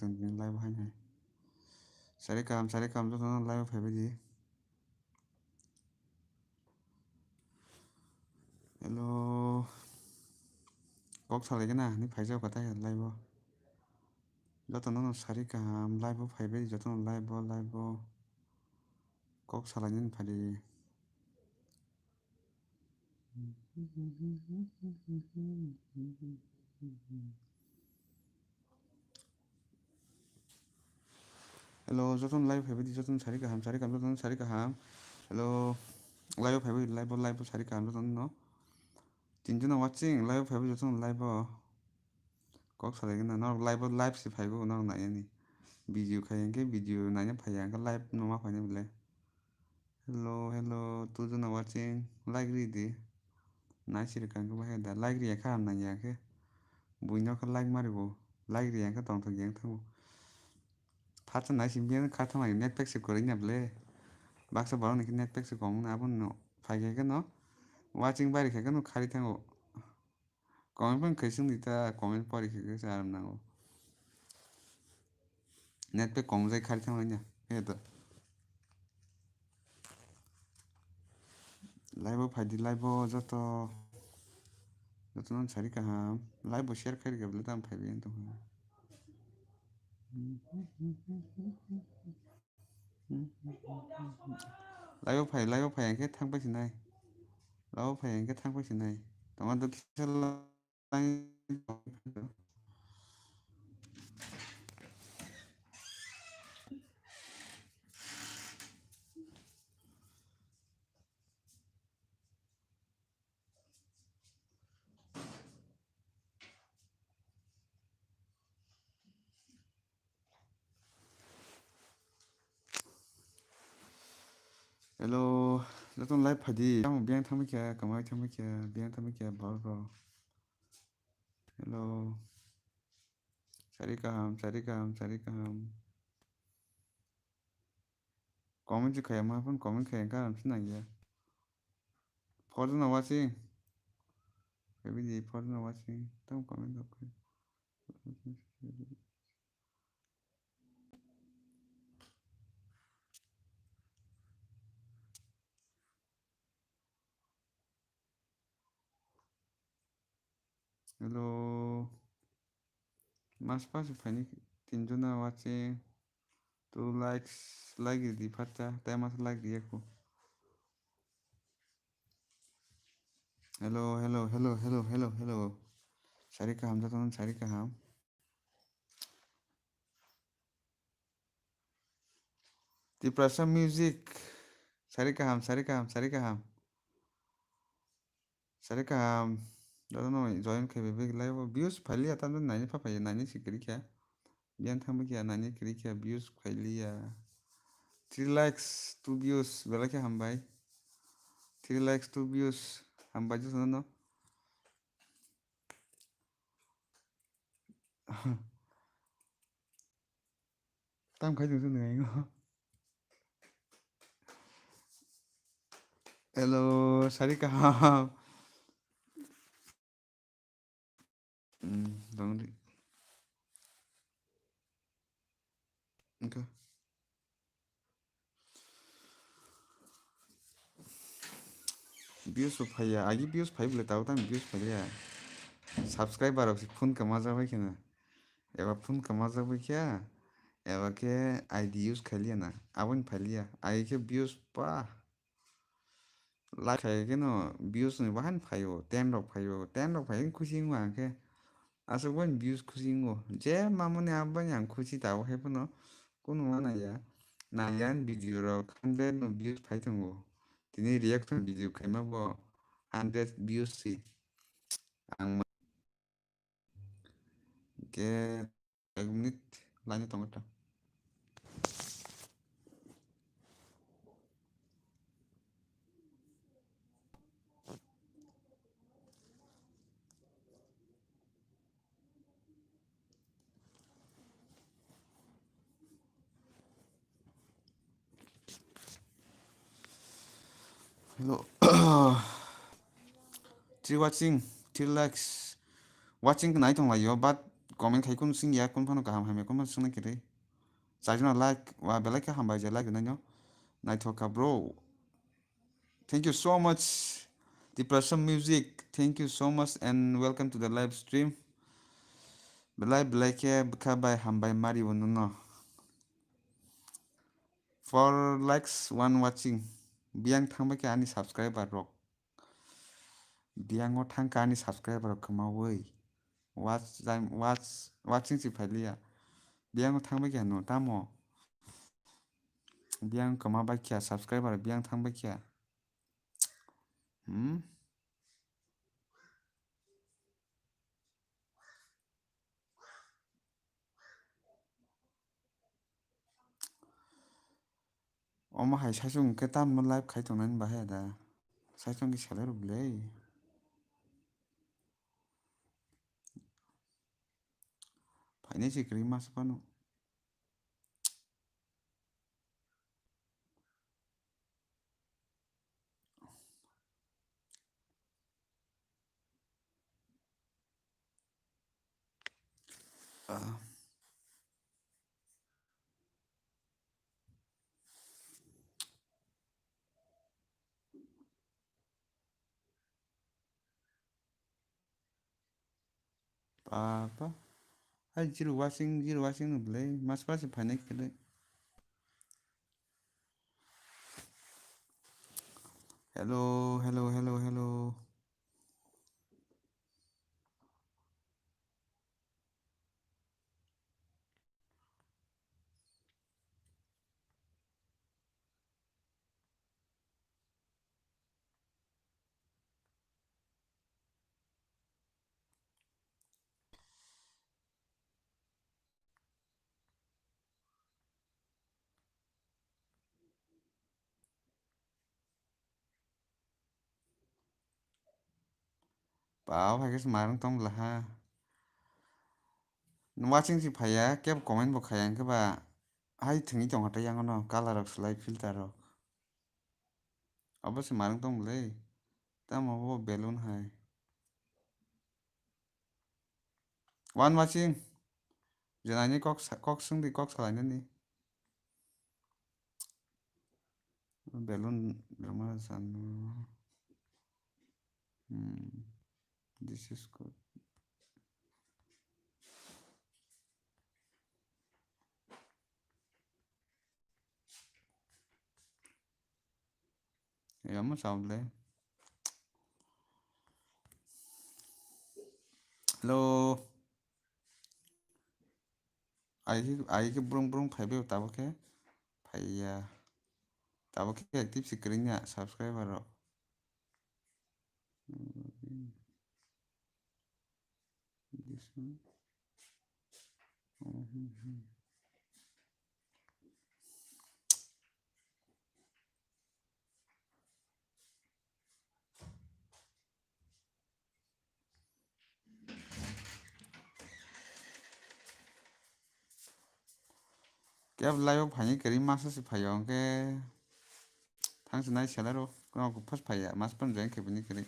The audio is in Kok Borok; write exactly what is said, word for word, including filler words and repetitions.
Tini live hai hai. Sari kaham, sari kaham, jotono live phaibai di. Hello. Kok salai gana, ni phaijak kata ya live o. Jotono no sari kaham, live o phaibai di, jotono live o, live o. Kok salai ni phadi. Hello, jotono live phaibai di, jotono sari kaham, sari kaham, jotono sari kaham. Hello, live phaibai di, live o, live o sari kaham, jotono no. Tinjona watching, live phaibai jotono live o. Kok salai gana, norok live o, live se phaigo, norok naiyani. Video khai hwnkhe video naina phaiya, hwnkhe live no ma phaina bole. Hello, hello, tujuna watching, like ri di. Nai siri kang khe bahai da, like ri ya kha ham nang ya khe. Buino khe like mari bo, like ri ya khe tong thok yang thango. Phatsa nai sim biyan kha thang lai net pack se kwrwi na ble. Baksa borok ni khe net pack se kong na abo no phai khe no. Watching bari khe no khari thango. Comment phan khai sung di ta, comment pori khai khe aram nango. Net pack kong jai khari thang lai na. He to. Live o phai di, live o joto. Joto no sari kaham. Live o share khai rikha bole tam phai bi tong. Live o phai, live o phai hwnkhe thang pai sinai. Live o phai hwnkhe thang pai sinai. Tama do kisa la-, Hello, jotono live phai di. Tamo biyang thangbai khe, kamai thangbai khe, biyang thangbai khe, borok rok. Hello. Sari kaham, sari kaham, sari kaham. Comment se khaya ma phone, comment khaya kaham se nang ya. Phone no watching. Maybe the phone no watching. Tamo comment rok khai. Hello. Mas pas phaini tinjona watching. Two likes, like di phatta. Tai mas like di yaku. Hello, hello, hello, hello, hello, hello. Sari kaham, jotono sari kaham. Tiprasa Music. Sari kaham, sari kaham, sari kaham. Sari kaham. Jotono join khai bebek live o. Views phailiya, tamjani naini pha phaiya, naini si kwrwi kha. Biyan thangbai kha, naini kwrwi kha, views phailiya. Three likes, two views, belai khe hambai. Three likes, two views, hambai jotono. Tam khai tong nai. Hello, sari kaham. Hmm, dong di. Okay. Views bo phaiya, agi views phai bole tabuk tamo views phaiya. Subscriber rok se phone kwmajak bai kheno. Eba phone kwmajak bai khe, eba khe I D use khailiya na, aboni phailiya. Agi khe views pa. Like khai khe no views ni bahan phaio, ten rok phaio, ten rok phai khe khusi wngo ang khe. Aswk bai views khusi wngo. Je mamani abani ang khusi tabuk hai phano kunu ma naiya. Naiya ani video rok hundred no views phai tongo. Tini reaction video khaima bo hundred views si. Ang ma-, ke ek minute line tongo ta. Hello. Three watching, three likes. Watching nai tong laio, but comment khai kun sing ya, kun phano kaham hamya kun phano sing na kiri. Chajna like, wa belai khe hambai je like nai no. Naithok kha bro. Thank you so much. Depression Music, thank you so much and welcome to the live stream. Belai belai khe bwkha bai hambai mari bo nono. Four likes, one watching. Biyang thangbai khe ani subscriber rok. Biyango thangkha ani subscriber rok kwmawi. Watch time, watch, watching si phailiya. Biyango thangbai khe no tamo. Biyang kwma bai khe subscriber biyang thangbai khe. Hmm? Omo hai saichung khe tamno live khai tongnani bahai da. Saichung khe selai rw bwlai. Phainai se kwrwi masa phano. Ah. Papa. Hai zero watching, zero watching no belai. Mas pas phainai kele. Hello, hello, hello, hello. Pao hai khe se marwng tong bwla ha. Watching si phaiya, kebo comment bo khaiya, hwnkhe ba hai thwngwi tongkha tei yang no colour rok swlai filter rok. Abo se marwng tong bwlai. Tamo bo balloon hai. One watching. Jenani kok sa-, kok swngdi, kok salainani. Balloon rwma sano. Hmm. This is good. Yamo saudle. Hello. Ai khe, ai khe brung brung phaibai tabuk khe phaiya. Tabuk khe active si kwrwngya subscriber rok. This one. Kebo live o phaini kwrwi masa se phaio, hwnkhe thang se nai selai rw, no first phaiya, mas pan join khe bini kwrwi.